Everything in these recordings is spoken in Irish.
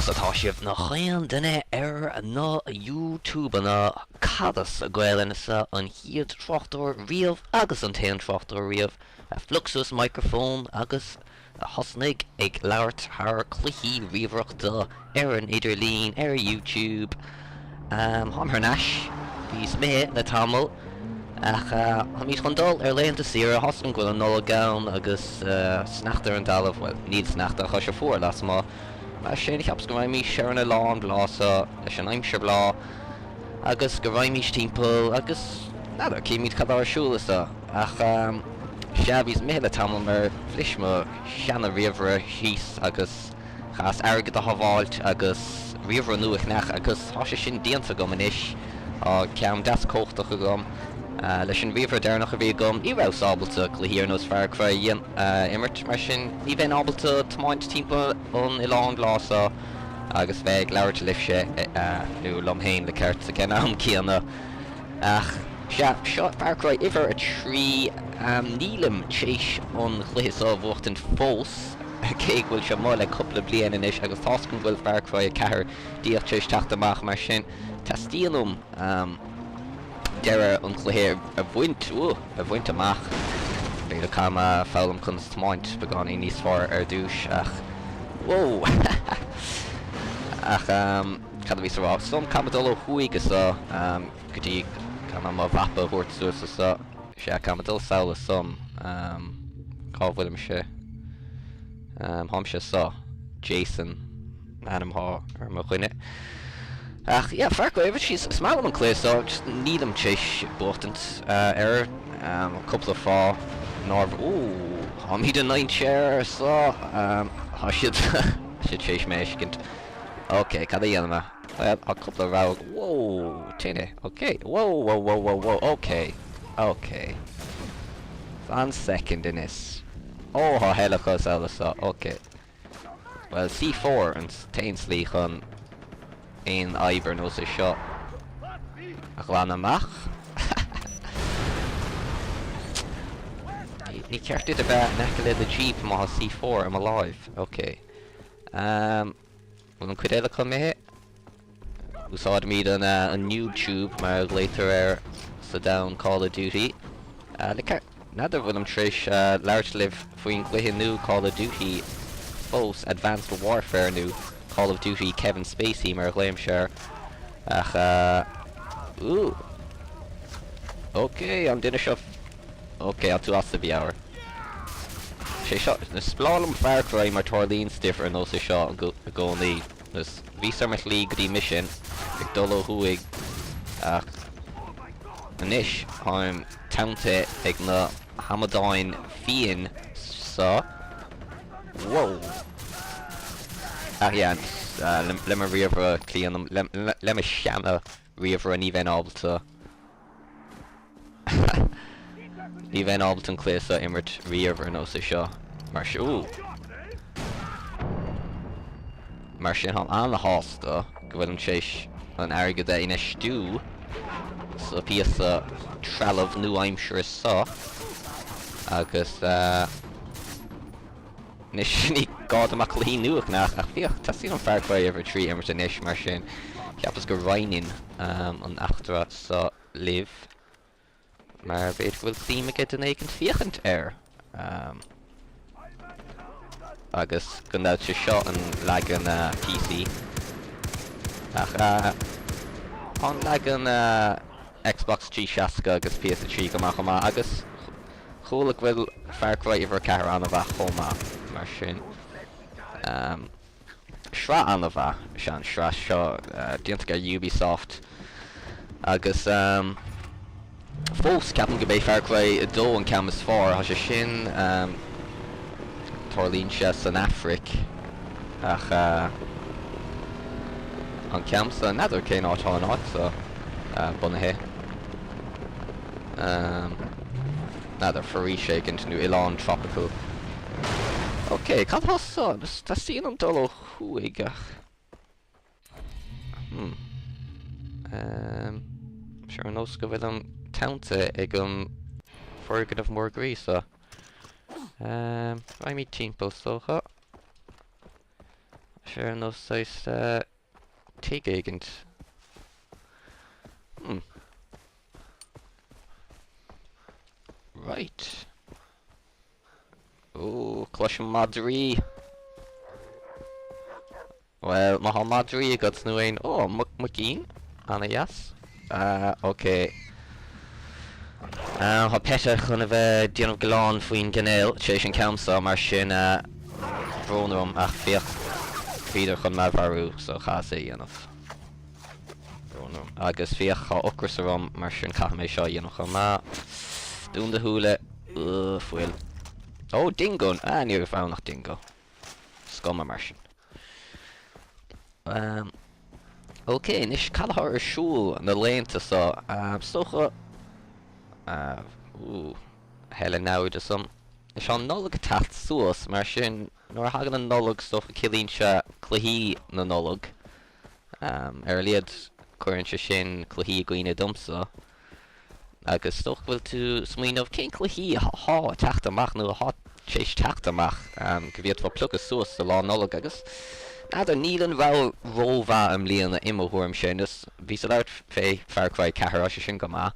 Conas atá sibh nach aon duine ar na YouTubeanna Cad as Gaelainn-sa an chéad tráchtaire riamh agus an t-aon tráchtaire riamh a phlug suas micreafón agus a thosnaigh ag labhairt thar cluichí ríomhaireachta ar an idirlíon ar YouTube. Táim thar n-ais. Bhíos imithe le tamall ach táimid chun dul ar laethanta saoire. Tá's agam go bhfuil an Nollaig ann agus sneachta ar an dtalamh, bhuel, níl sneachta ach tá sé fuar lasmuigh. Mar sin, cheapas go raghaimís ar an oileán breá seo leis an aimsir breá agus go raghaimís timpeall agus, n'fheadar, cífimid cad tá ar siúl anso. Ach sea, bhíos imithe le tamall mar bhris mo sheana-ríomhaire síos agus chaitheas airgead a shábháilt agus ríomhaire nua a cheannach agus tá sé sin déanta agam anois. Tá ceann deas cumhachtach agam. Leis an ríomhaire deireanach a bhí agam, ní rabhas ábalta cluichí ar nós Far Cry a imirt, mar sin ní bheinn ábalta tiomáint timpeall an oileáin bhreá seo agus bheith ag labhairt libhse, nó liom féin le ceart, ag an am céanna. Ach sea, seo Far Cry uimhir a 3. Nílim tréis an chluiche seo a bhuachtaint fós, cé go bhfuil sé amuigh le cúpla bliain anois agus tá's agam go bhfuil Far Cry 4 díreach tar éis teacht amach, mar sin teastaíonn uaim deireadh an chluiche a bhaint, a bhaint amach. B'fhéidir caithfidh mé foghlaim conas tiomáint beagáinín níos fearr ar dtús ach, whoa! Ach. Cad a bhíos a rá? So caithfidh mé dul ó thuaidh anso go dtí, caithfidh mé mo mhapa a thabhairt suas anso. Sea, caithfidh mé dul sall ansan. Cá bhfuilimse? Táimse anso. Jason an ainm atá ar mo dhuine. Ach yeah, Far Cry, is maith liom an cluiche so, just nílim tar éis buachtaint air. Cúpla fáth nár, ooh, táimid i ndainséar anso. Tá siad, tá siad tar éis mé a fheiscint. Ok, cad a dhéanfaidh mé? Bhuel, tá cúpla rogha agam. Whoa, tine. Ok. Whoa, whoa, whoa, whoa, whoa. Ok. Ok. Fan soicind anois. Ó, tá helicopter sall anso. Ok. Bhuel, C4 an t-aon slí chun aon fhadhb ar nós é seo a ghlanadh amach. Ní ceart duit a bheith in aice le do Jeep má tá C4 i mo láimh. Ok. Bhfuil an cuid eile acu imithe? Úsáidimid an an noob tube mar a ghlaotar air sa domhan Call of Duty. Le ceart, n'fheadar bhfuilim tar éis labhairt libh faoin gcluiche nua Call of Duty fós, Advanced Warfare nó Call of Duty Kevin Spacey mar a ghlaoimse air. Ach ooh. Ok, an duine seo Ok, tá tú as do mheabhair. Sé seo, is breá liom Far Cry mar tarlaíonn stuif ar nós é seo i gcónaí. Is bhíos ar mo shlí go dtí mission ag dul ó thuaidh ach anois táim teanntaithe ag na hamadáin fiáin seo. Whoa! Ach yeah, le mo ríomhaire críonna, le mo sheana ríomhaire ní bheinn ábalta. Ní bheinn ábalta an cluiche seo a imirt riamh ar nós é seo. Mar sin, ooh. Mar sin, táim an-shásta go bhfuilim tar éis an airgead a infheistiú sa phíosa trealamh nua-aimseartha seo agus eh, anois ní gá dom ach cluichí nua a cheannach ach féach, teastaíonn uaim Far Cry uimhir 3 a imirt anois mar sin cheapas go roinnfinn an eachtra seo libh mar b'fhéidir go bhfuil suim ag duine éicint féachaint air. Agus gan dabht sé seo an leagan PC ach tá an leagan Xbox 360 agus PS3 go maith chomh maith agus chuala go bhfuil Far Cry uimhir 4 an-mhaith chomh maith mar sin. Sraith an-mhaith is ea an sraith seo, déanta ag Ubisoft, agus fós ceapaim go b'é Far Cry 2 an ceann is fearr. Tá sé sin, tarlaíonn sé san Afraic, ach an ceann seo, n'fheadar cén áit tá an áit seo bunaithe. N'fheadar, foraois éigint nó oileán tropical. Ok, cad tá anso? Teastaíonn uaim dul ó thuaidh ach... Hmm. Um, sé ar nós go bhfuilim teanntaithe ag an foirgneamh mór groí seo. Um, raghaimid timpeall is dócha. Sé ar nós saghas tigh éigint. Hmm. Right. Ó, cloisim madraí! Bhuel, má thá madraí agat nó aon, ó, muicín, ana-dheas. Ah, ok. Ah, thá PETA chun a bheith ag déanamh gealáin faoin gcinéal tar éis an ceann seo, mar sin, ah, brón orm, ach féach, bhíodar chun mé a mharú, so chaitheas é a dhéanamh. Brón orm. Agus féach, thá ocras orm, mar sin caithfidh mé seo a dhéanamh chomh maith. Dún do shúile. Ugh, fuil. Ó, dingo! Ah, ní raibh ann ach dingo. Is cuma mar sin. Um, ok, anois cad atá ar siúl na laethanta seo? Um, is dócha... Uh, ooh, theil namhaid asam. Is an Nollaig ag teacht suas, mar sin, nuair a thagann an Nollaig, is dócha ciallaíonn sé cluichí na Nollag. Um, ar a laghad, cuireann sé sin cluichí i gcuimhne domsa. Agus is dócha go bhfuil tú ag smaoineamh cén cluichí athá ag teacht amach nó athá tar éis teacht amach go bhféadfá piocadh suas do Lá Nollag agus n'fheadar, níl an rogha rómhaith i mbliana i mo thuairimse. Anois, bhíos ag labhairt fé Far Cry 4, tá sé sin go maith.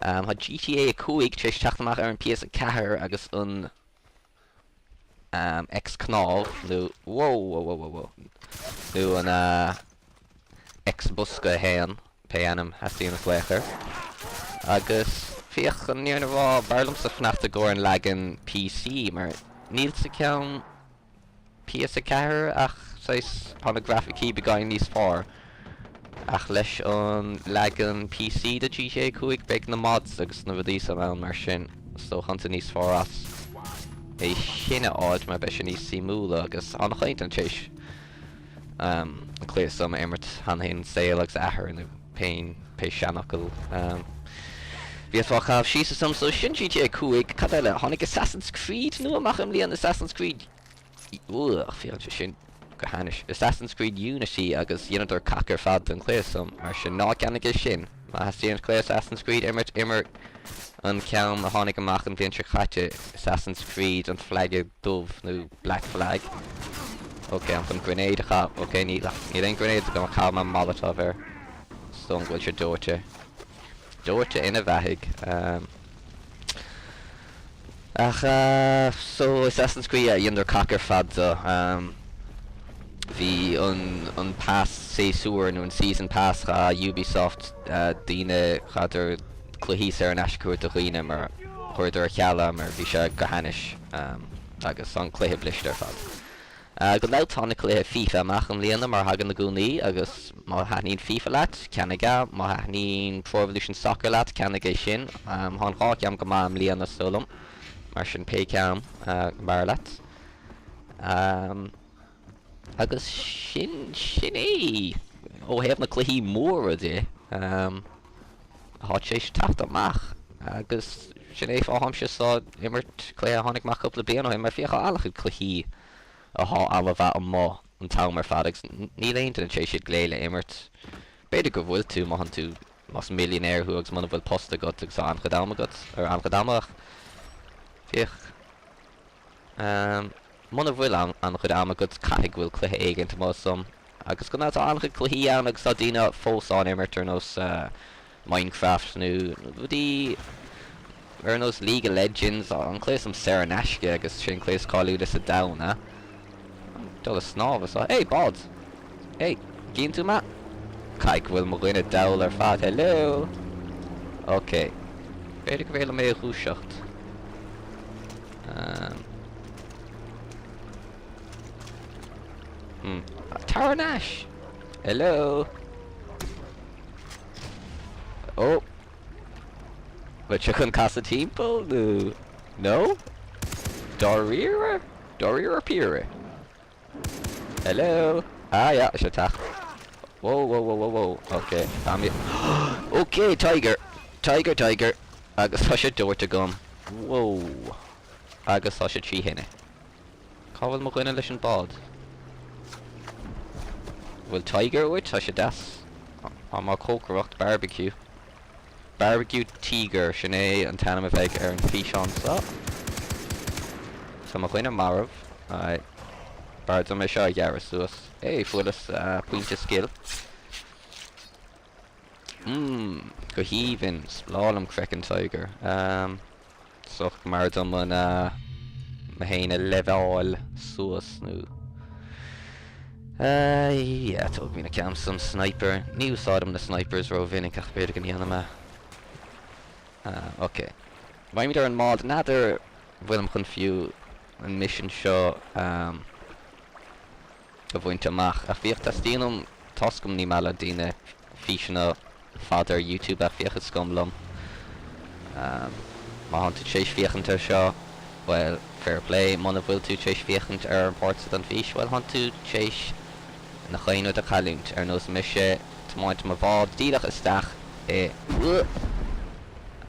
Tá GTA 5 tar éis teacht amach ar an PS4 agus an X cnámh nó whoa whoa whoa whoa whoa nó an X bosca 1, pé ainm a theastaíonn glaoch air. Agus féach, an fhírinne a rá, b'fhearr liomsa fanacht i gcomhair an leagan PC mar níl sa ceann PS4 ach saghas, tá na grafaicí beagáinín níos fearr. Ach leis an leagan PC de GTA 5 beidh na mods agus na rudaí san ann mar sin is dócha an níos fearr as é sin a fháilt mar beidh sé níos suimiúla agus an-chuid tar éis an cluiche seo a imirt cheana féin saol agus athair nó péin pé seanfhocal bhíos á chaitheamh síos asam so sin GTA 5 cad eile tháinig Assassin's Creed nua amach i mbliana Assassin's Creed Ugh, féachann sé sin go hainnis. Assassin's Creed Unity agus dheineadar cac ar fad den chluiche so, mar sin ná ceannaigh é sin. Má theastaíonn cluiche Assassin's Creed a imirt, imir an ceann a tháinig amach an bhliain seo caite, Assassin's Creed an Flag Dubh nó Black Flag. Ok, I'm chun grenade a chaitheamh. Ok, níl níl aon grenades agam ach caithfidh mé molotov air. Is dóigh go bhfuil sé dóite. Dóite ina bheathaigh. Um, Ach so Assassin's Creed yeah dheineadar cac ar fad de. Bhí an an pas séasúir nó an season pass chaith Ubisoft daoine chaitheadar cluichí saor in aisce a thabhairt do dhaoine mar chuireadar ar ceal é mar bhí sé go hainnis agus an cluiche bliste ar fad. Gan dabht tháinig cluiche FIFA amach i mbliana mar a thagann i gcónaí agus má thaitníonn FIFA leat, ceannaigh é, má thaitníonn Pro Evolution Soccer leat, ceannaigh é sin. Tá an dhá cheann go maith i mbliana is dóigh liom, mar sin pé ceann b'fhearr leat. Agus sin, sin é ó thaobh na cluichí móra de atá tar éis teacht amach agus sin é fáth atáimse ag imirt cluiche a tháinig amach cúpla bliain ó shin mar féach tá an-chuid cluichí athá an-mhaith amuigh an t-am ar fad agus níl aon duine tar éis iad go léir a imirt. B'fhéidir go bhfuil tú, má thánn tú, más millionaire thú agus muna bhfuil post agat agus tá an-chuid ama agat, ar an-chuid ama ach féach, muna bhfuil an-chuid ama agat caithfidh go bhfuil cluiche éigint amuigh ansan. Agus gan dabht tá an-chuid cluichí ann agus tá daoine fós á n-imirt ar nós Minecraft nó rudaí ar nós League of Legends, an cluiche san saor in aisce agus sin an cluiche is cáiliúla sa domhan, eh? Dul ag snámh is Hey, bád! Hey, gcíonn tú mé? Caithfidh go bhfuil mo dhuine dall ar fad, hello! Ok. B'fhéidir go bhféadfadh liom é a dhúiseacht. Um. Hmm. Tar thar n-ais! Hello! Ó! Bhfuil sé chun casadh timpeall nó? No? Dáiríre? Dáiríre píre? Hello? Ah yeah, tá sé ag teacht. Whoa, whoa, whoa, whoa, whoa. Ok, tá mé... Ok, tiger! Tiger, tiger! Agus tá sé dóite agam. Whoa! Agus tá sé trí thine. Cá bhfuil mo dhuine leis an bád? Bhfuil tiger uait? Tá sé deas. Tá mé ag cócaireacht barbecue. Barbecue Tiger, sin é an t-ainm a bheidh ar an físeán seo. Tá mo dhuine marbh. Aye. B'fhearr dom é seo a ghearradh suas. Hey, fuaireas pointe scil. Mmm, go haoibhinn. Is breá liom craiceann tiger. Is dócha go mb'fhearr dom an mé féin a leibheáil suas nó yeah, tógfaidh mé na ceann san sniper. Ní úsáidim na snipers ró-mhinic ach b'fhéidir go ndéanfaidh mé. Ok. Raghaimid ar an mbád. N'fheadar an bhfuilim chun fiú an misean seo a bhaint amach. Ach féach, teastaíonn uaim, toisc go ní maith le daoine físeanna fada ar YouTube ach féach is cuma liom. Má thánn tú tar éis féachaint ar seo, bhuel, fair play. Muna bhfuil tú tar éis féachaint ar an páirt seo den fhís, bhuel, thánn tú tar éis nach aon rud a chailliúint, ar nós mise ag tiomáint mo bhád díreach isteach i.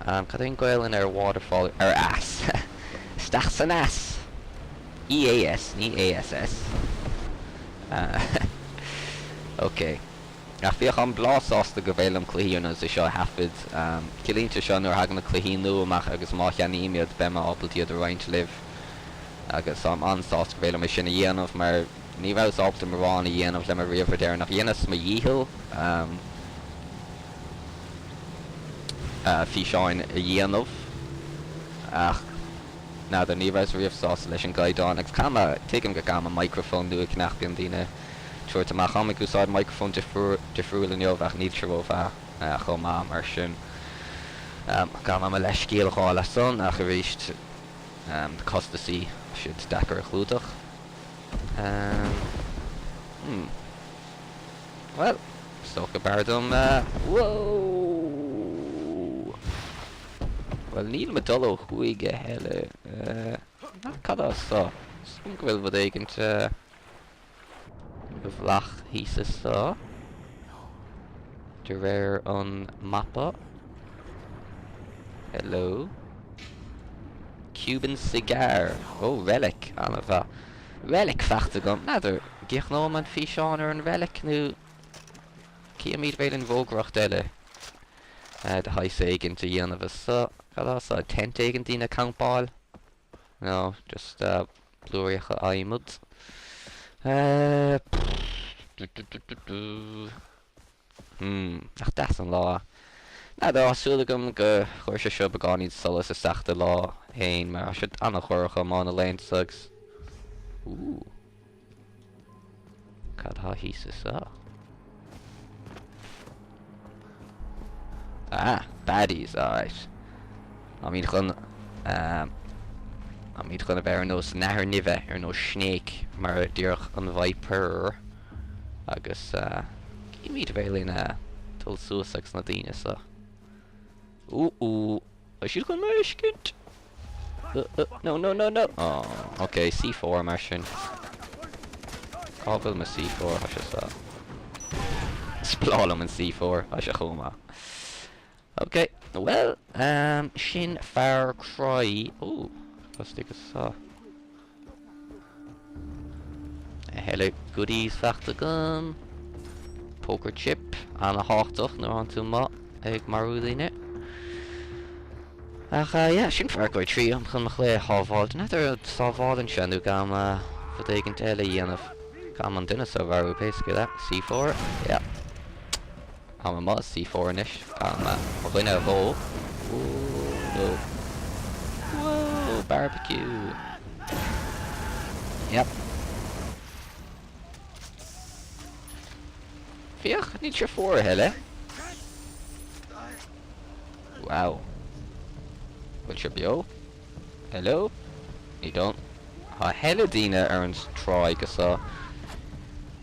Cad é an Gaolainn ar waterfall? Ar eas. Isteach san eas! EAS, ní ASS. Ok. Ach féach, táim breá sásta go bhféidir liom cluichí ar nós é seo a thaifead. Ciallaíonn sé seo nuair a thagann na cluichí nua amach agus má cheannaím iad, beidh mé ábalta iad a roinnt libh. Agus táim an-sásta go bhféidir liom é sin a dhéanamh mar ní rabhas ábalta mórán a dhéanamh le mo ríomhaire deireanach. Dheineas mo dhícheall físeáin a dhéanamh ach n'fheadar, ní rabhas riamh sásta leis an gcaighdeán agus caithfidh mé, tuigim go gcaithfidh mé micreafón nua a cheannach, bíonn daoine tabhairt amach. Táim ag úsáid micreafón difriúil inniu ach níl sé rómhaith chomh maith mar sin. Gabhaim mo leithscéal a ghabháil as san ach arís na costasaí, tá siad deacair a chlúdach. Hmm. Bhuel, is dócha b'fhearr dom Whoa! Bhuel, nílim ag dul ó thuaidh a thuilleadh. Cad é seo? Is dóigh liom go bhfuil rud éigint i bhflach thíos anso. De réir an mapa. Hello. Cuban cigar. Oh, relic. An-mhaith. Relic faighte agam. N'fheadar, gcríochnóidh mé an físeán ar an relic nó cífimid réidh linn rógaireacht eile de shaghas éigint a dhéanamh anso. Cad é seo? Tent éigint daoine ag campáil? No, just blúiríocha adhmaid. Hmm, nach deas an lá. N'fheadar, tá súil agam go chuir sé seo beagáinín solas isteach do lá fhéin mar tá sé an-dhorcha amuigh na laethanta seo agus. Ooh. Cad tá thíos anseo? Ah, baddies, alright. Táimid chun, táimid chun a bheith ar nós nathair nimhe, ar nós Snake, mar a déarfadh an Viper. Agus cífimid réidh linn dul suas agus na daoine seo. Ooh, ooh, tá siad chun mé a fheiscint! No, no, no, no! Oh, ok, C4 mar sin. Cá bhfuil mo C4? Tá sé seo. Is breá liom an C4, tá sé chomh maith. Ok, well, um, sin Far Cry. Ooh, istigh anseo. A thuilleadh goodies faighte agam. Poker chip, ana-thábhachtach nuair atánn tú amuigh ag marú daoine. Ach yeah, sin Far Cry 3, táim chun mo chluiche a shábháilt. N'fheadar an sábhálann sé nó caithfidh mé rud éigint eile a dhéanamh. Caithfidh mé an duine seo a mharú pé scéal é. C4, yeah. Táim amuigh as C4 anois. Caithfidh mé mo dhuine a dhó. Ooh, no. Whoa, barbecue. Yep. Féach, níl sé fuar a thuilleadh. Wow. Bhfuil sé beo? Hello? Ní dóigh. Tá a thuilleadh daoine ar an tráigh anseo.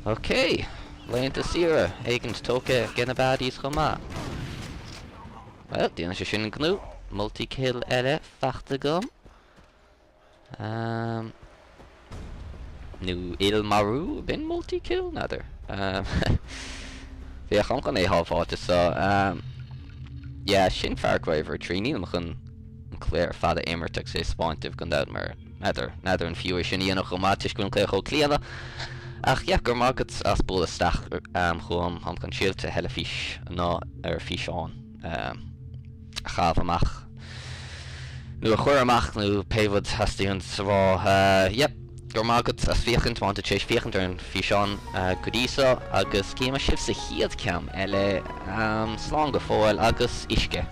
Ok. Laethanta saoire éigint tógtha ag na baddies chomh maith. Bhuel, déanann sé sin an gnó. Multi-kill eile faighte agam. Um, nó ilmharú, b'in multi-kill? N'fheadar. Um, féach, táim chun é shábháilt anseo. Um, yeah, sin Far Cry 3. Nílim chun an cluiche ar fad a imirt agus é a 'speáint daoibh gan dabht mar n'fheadar, n'fheadar an fiú é sin a dhéanamh chomh maith toisc go bhfuil an cluiche chomh críonna. Ach yeah, go raibh maith agat as bualadh isteach chugam, táim chun síolta theilifís ná ar físeán a chaitheamh amach nó a chur amach nó pé rud theastaíonn a rá. Yep. Go raibh maith agat as féachaint, má tá tú tar éis féachaint ar an físeán go dtí seo agus cífidh mé sibh sa chéad ceann eile. Slán go fóill agus uisce.